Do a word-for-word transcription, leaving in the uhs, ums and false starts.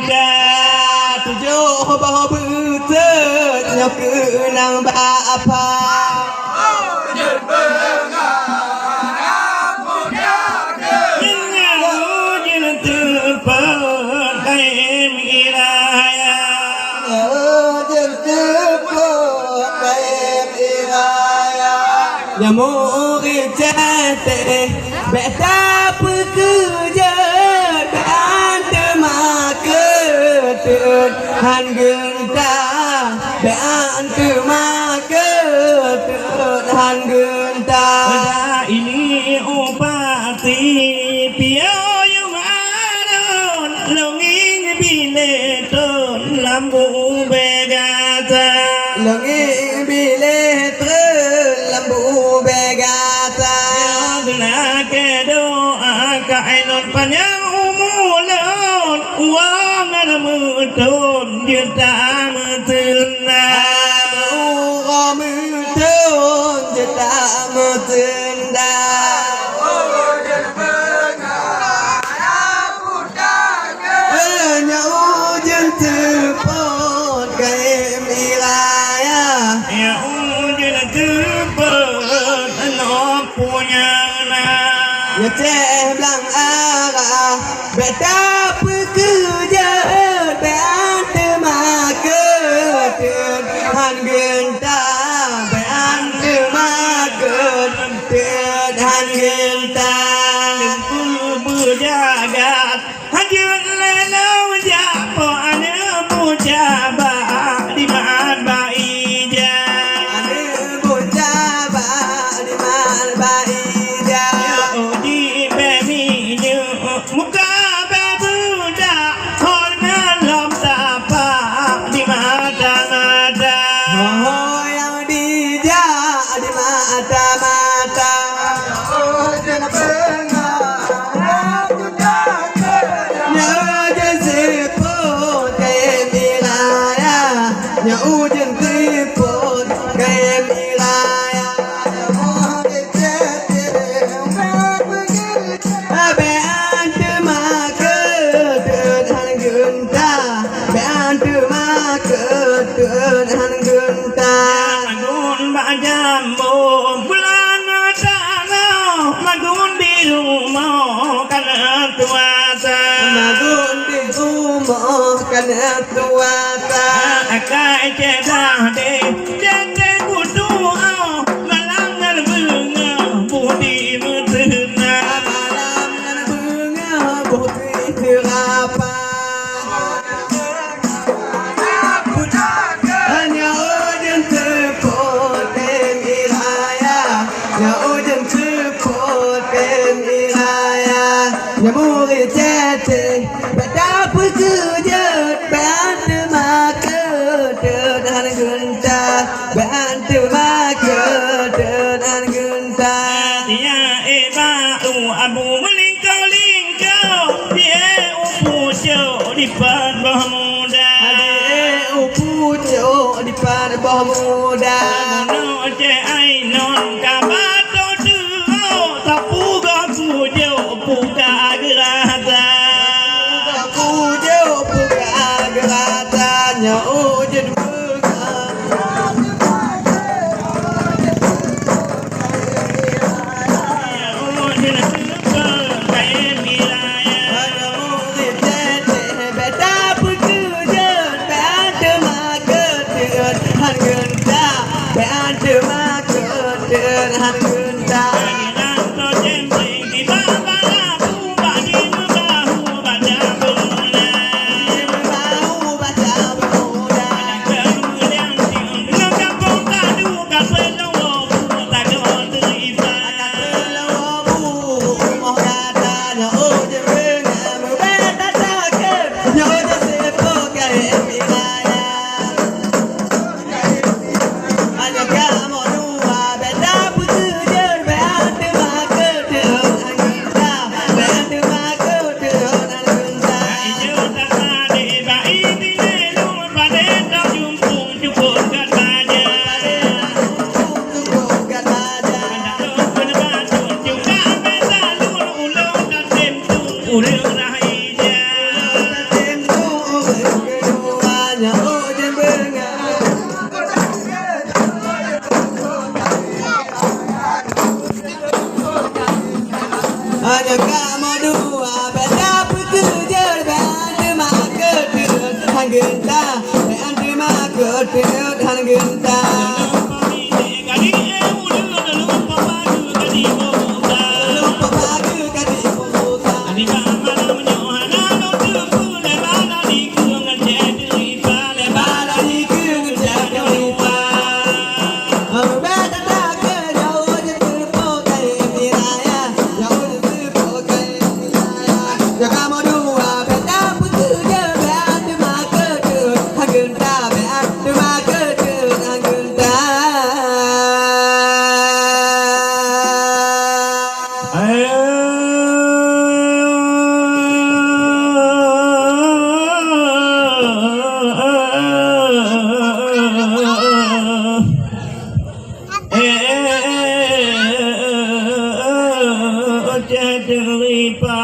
Ka tujoh boh beuteuk nyoe keunan bak apa. Nyoe jeuet teupeu kayém raya. Nyoe jeuet teupeu kayém raya. Nyoe murit cetek, bék tapeukeujot, bék teuma keuteut han geunta, bék teuma keuteut han geunta. Pada ini upati piôh yuem arôn, lôn ngieng bilék trôn lam bubé gata. Lôn ngieng bilék trôn lam bubé gata. Nyoe geulakée doá keu inong panyang umu lôn, uroe ngon meuteun jeuet tameuteun na. Uroe meuteun jeuet tameuteun na. Nyoe ujeuen seupôt kayém raya. Nyoe ujeuen seupôt nyoe punya na. Nyoe céh blang arah, bék tapeukeujot, bék teuma keuteut han geunta, bék teuma keuteut han geunta. Teungku beujagat, hanjeuet lé lôn jak po aneuk buca bak dimat bak ija. Aneuk buca bak dimat bak ija. Nyoe jibée minyeuk muka bée beudak, hôi nan lom tapak di mata-mata. Hôi nyang dijak di mata-mata. Nyoe ujeuen seupôt kayém raya, nyoe ujeuen seupôt kayém raya. Bék teuma keuteut han geunta, bék teuma keuteut han geunta. Magun bak jambo bulan tanoh, magun di rumoh kana tuasa. Magun di rumoh kana tuasa. Akai ceudah deh, jeuet kutu'oh malam ngon beungoh budi meuteuna. Malam ngon beungoh budi teurapa. Nyoe ujeuen seupôt kayém raya, nyoe ujeuen seupôt kayém raya. Nyoe murit cetek, bék tapeukeujot, bék teuma keuteut han geunta, bék teuma keuteut han geunta. Dia ék bak u abu meulingkau-lingkau, dia ék u pucok dipat boh muda. Dia ék u pucok dipat boh muda. Bunoe céh Ainon ka ba tô teuôt, tapugah pucok puka geurata. Tapugah pucok puka geurata, nyoe ujeuen beungoh. Teuh teuripa